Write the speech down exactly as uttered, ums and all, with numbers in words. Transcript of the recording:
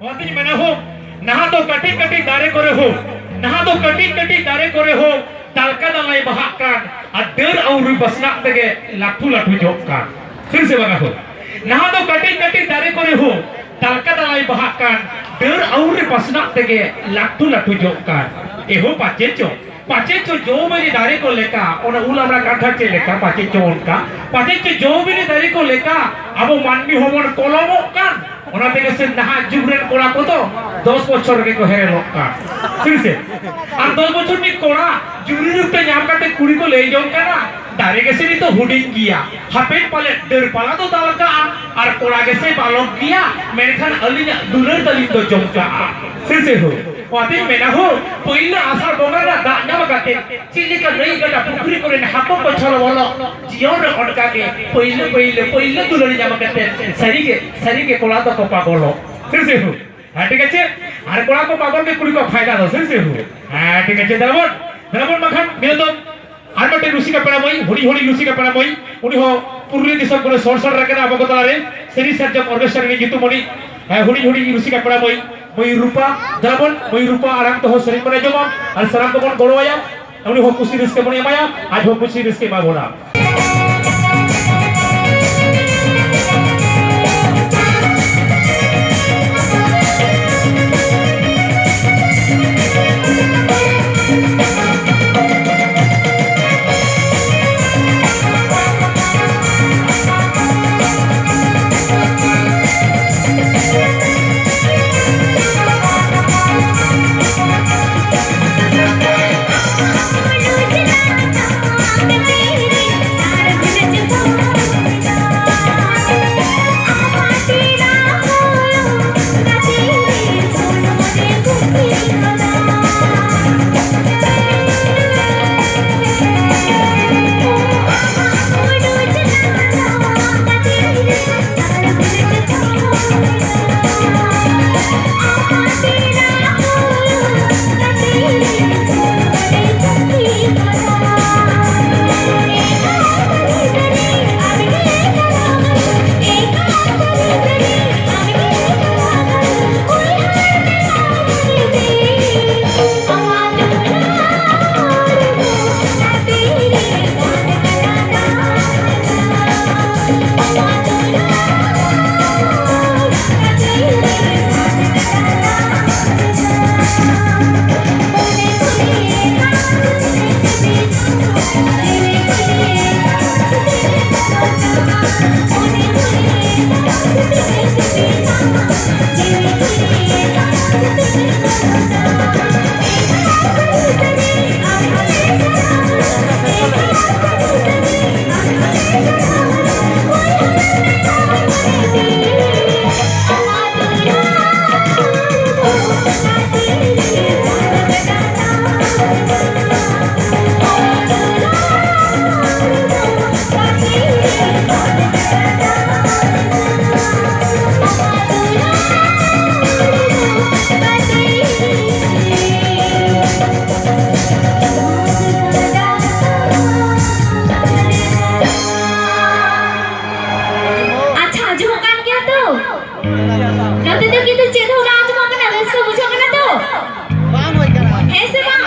ᱚᱱᱟᱛᱤᱧ ᱢᱮᱱᱟ ᱦᱳ, ᱱᱟᱦᱟᱜ ᱫᱚ ᱠᱟᱹᱴᱤᱡ ᱠᱟᱹᱴᱤᱡ ᱫᱟᱨᱮ ᱠᱚᱨᱮ ᱦᱳ, ᱱᱟᱦᱟᱜ ᱫᱚ ᱠᱟᱹᱴᱤᱡ ᱠᱟᱹᱴᱤᱡ ᱫᱟᱨᱮ ᱠᱚᱨᱮ ᱦᱳ, ᱛᱟᱞᱠᱟ ᱫᱟᱞᱟᱭ ᱵᱟᱦᱟᱜ ᱠᱟᱱ ᱟᱨ ᱰᱟᱹᱨ ᱟᱹᱣᱨᱤ ᱯᱟᱥᱱᱟᱜ ᱛᱮᱜᱮ ᱞᱟᱹᱴᱩ ᱞᱟᱹᱴᱩ ᱡᱚᱜ ᱠᱟᱱ᱾ ᱥᱟᱹᱨᱤ ᱥᱮ ᱵᱟᱝᱟ ᱦᱳ? ᱱᱟᱦᱟᱜ ᱫᱚ ᱠᱟᱹᱴᱤᱡ ᱠᱟᱹᱴᱤᱡ ᱫᱟᱨᱮ ᱠᱚᱨᱮ ᱦᱳ, ᱛᱟᱞᱠᱟ ᱫᱟᱞᱟᱭ ᱵᱟᱦᱟᱜ ᱠᱟᱱ, ᱰᱟᱹᱨ ᱟᱹᱣᱨᱤ ᱯᱟᱥᱱᱟᱜ ᱛᱮᱜᱮ ᱞᱟᱹᱴᱩ ᱞᱟᱹᱴᱩ ᱡᱚᱜ ᱠᱟᱱ᱾ ᱮᱦᱳ ᱯᱟᱪᱮ ᱪᱚ, ᱯᱟᱪᱮ ᱪᱚ ᱡᱚ ᱵᱤᱞᱤ ᱫᱟᱨᱮ ᱠᱚ ᱞᱮᱠᱟ, ᱚᱱᱟ ᱩᱞ ᱟᱢᱲᱟ ᱠᱟᱱᱴᱷᱟᱲ ᱪᱮᱫ ᱞᱮᱠᱟ, ᱯᱟᱪᱮ ᱪᱚ ᱚᱱᱠᱟ, ᱯᱟᱪᱮ ᱪᱚ ᱡᱚ ᱵᱤᱞᱤ ᱫᱟᱨᱮ ᱠᱚ ᱞᱮᱠᱟ ᱟᱵᱚ ᱢᱟᱹᱱᱢᱤ ᱦᱚᱸᱵᱚᱱ ᱠᱚᱞᱚᱢᱚᱜ ᱠᱟᱱ᱾ ᱚᱱᱟ ᱛᱮᱜᱮ ᱥᱮ ᱱᱟᱦᱟᱜ ᱡᱩᱜᱽ ᱨᱮᱱ ᱠᱚᱲᱟ ᱠᱚᱫᱚ ᱫᱚᱥ ᱵᱚᱪᱷᱚᱨ ᱨᱮᱜᱮ ᱠᱚ ᱦᱮᱨᱮᱞᱚᱜ ᱠᱟᱱ᱾ ᱥᱟᱹᱨᱤ ᱥᱮ? ᱟᱨ ᱫᱚᱥ ᱵᱚᱪᱷᱚᱨ ᱨᱤᱱᱤᱡ ᱠᱚᱲᱟ ᱡᱩᱨᱤ ᱨᱩᱯ ᱛᱮ ᱧᱟᱢ ᱠᱟᱛᱮ ᱠᱩᱲᱤ ᱠᱚ ᱞᱟᱹᱭ ᱡᱚᱝ ᱠᱟᱱᱟ, ᱫᱟᱨᱮ ᱜᱮᱥᱮ ᱱᱤᱛᱚᱜ ᱦᱩᱰᱤᱧ ᱜᱮᱭᱟ, ᱦᱟᱯᱮᱱ ᱯᱟᱞᱮ ᱰᱟᱹᱨ ᱯᱟᱞᱟ ᱫᱚ ᱫᱟᱞ ᱠᱟᱜᱼᱟ, ᱟᱨ ᱠᱚᱲᱟ ᱜᱮᱥᱮ ᱵᱟᱞᱚᱠ ᱜᱮᱭᱟ, ᱢᱮᱱᱠᱷᱟᱱ ᱟᱹᱞᱤᱧᱟᱜ ᱫᱩᱞᱟᱹᱲ ᱛᱟᱹᱞᱤᱧ ᱫᱚ ᱡᱚᱢ ᱠᱟᱜᱼᱟ᱾ ᱥᱟᱹᱨᱤ ᱥᱮ ᱦᱳ? ᱚᱱᱟᱛᱤᱧ ᱢᱮᱱᱟ ᱦᱳ, ᱯᱟᱹᱭᱞᱟᱹ ᱟᱥᱟᱲ ᱵᱚᱸᱜᱟ ᱨᱮᱱᱟᱜ ᱫᱟᱜ ᱧᱟᱢ ᱠᱟᱛᱮ ᱪᱮᱫ ᱞᱮᱠᱟ ᱱᱟᱹᱭ ᱜᱟᱰᱟ ᱯᱩᱠᱷᱨᱤ ᱠᱚᱨᱮᱱ ᱦᱟᱹᱠᱩ ᱠᱚ ᱪᱷᱚᱞᱚ ᱵᱚᱞᱚᱜ, ᱡᱤᱭᱚᱱ ᱨᱮ ᱚᱱᱠᱟ ᱜᱮ ᱯᱟᱹᱭᱞᱟᱹ, ᱯᱟᱹᱭᱞᱟᱹ, ᱯᱟᱹᱭᱞᱟᱹ ᱫᱩᱞᱟᱹᱲ ᱧᱟᱢ ᱠᱟᱛᱮ ᱥᱟᱹᱨᱤ ᱜᱮ, ᱥᱟᱹᱨᱤ ᱜᱮ ᱠᱚᱲᱟ ᱫᱚᱠᱚ ᱯᱟᱜᱚᱞᱚᱜ᱾ ᱥᱟᱹᱨᱤ ᱥᱮ ᱦᱳ? ᱦᱮᱸ, ᱴᱷᱤᱠ ᱟᱪᱷᱮ? ᱟᱨ ᱠᱚᱲᱟ ᱠᱚ ᱯᱟᱜᱚᱞ ᱜᱮ ᱠᱩᱲᱤ ᱠᱚ ᱯᱷᱟᱭᱫᱟ ᱫᱚ, ᱥᱟᱹᱨᱤ ᱥᱮ ᱦᱳ? ᱦᱮᱸ, ᱴᱷᱤᱠ ᱟᱪᱷᱮ, ᱫᱮᱞᱟ ᱵᱚᱱ, ᱫᱮᱞᱟ ᱵᱚᱱ ᱵᱟᱠᱷᱟᱱ ᱱᱤᱭᱟᱹ ᱫᱚ ᱟᱨ ᱢᱤᱫᱴᱮᱱ ᱨᱩᱥᱤᱠᱟ ᱯᱮᱲᱟ ᱢᱟᱹᱭ, ᱦᱩᱰᱤᱧ ᱦᱩᱰᱤᱧ ᱨᱩᱥᱤᱠᱟ ᱯᱮᱲᱟ ᱢᱟᱹᱭ, ᱩᱱᱤ ᱦᱚᱸ ᱯᱩᱨᱩᱞᱤᱭᱟᱹ ᱫᱤᱥᱚᱢ ᱠᱷᱚᱱᱮ ᱥᱚᱲ ᱥᱚᱲ ᱨᱟᱠᱟᱱᱟ ᱟᱵᱚ ᱠᱚ ᱛᱟᱞᱟᱨᱮ, ᱥᱮᱨᱮᱧ ᱥᱟᱨᱡᱚᱢ ᱚᱨᱜᱮᱥᱴᱨᱟ ᱨᱤᱱᱤᱡ ᱧᱩᱛᱩᱢ ᱩᱱᱤ, ᱦᱮᱸ, ᱦᱩᱰᱤᱧ ᱦᱩᱰᱤᱧ ᱨᱩᱥᱤᱠᱟ ᱯᱮᱲᱟ ᱢᱟᱹᱭ, ᱢᱟᱹᱭ ᱨᱩᱯᱟ, ᱫᱮᱞᱟ ᱵᱚᱱ, ᱢᱟᱹᱭ ᱨᱩᱯᱟ ᱟᱲᱟᱝ ᱛᱮᱦᱚᱸ ᱥᱮᱨᱮᱧ ᱵᱚᱱ ᱟᱸᱡᱚᱢᱟ ᱟᱨ ᱥᱟᱱᱟᱢ ᱠᱚᱵᱚᱱ ᱜᱚᱲᱚ ᱟᱭᱟ, ᱩᱱᱤ ᱦᱚᱸ ᱠᱩᱥᱤ ᱨᱟᱹᱥᱠᱟᱹ ᱵᱚᱱ ᱮᱢᱟᱭᱟ, ᱟᱡ ᱦᱚᱸ ᱠᱩᱥᱤ ᱨᱟᱹᱥᱠᱟᱹ ᱮᱢᱟ ᱵᱚᱱᱟ᱾ ᱟᱪᱪᱷᱟ, ᱟᱸᱡᱚᱢᱚᱜ ᱠᱟᱱ ᱜᱮᱭᱟ ᱛᱚ? ᱱᱚᱛᱮ ᱫᱚ ᱠᱤᱱᱛᱩ ᱪᱮᱫ ᱦᱚᱸ ᱵᱟᱝ ᱟᱸᱡᱚᱢᱚᱜ ᱠᱟᱱᱟ, ᱨᱟᱹᱥᱠᱟᱹ ᱵᱩᱡᱷᱟᱹᱜ ᱠᱟᱱᱟ ᱛᱚ? ᱦᱮᱸ ᱥᱮ ᱵᱟᱝ?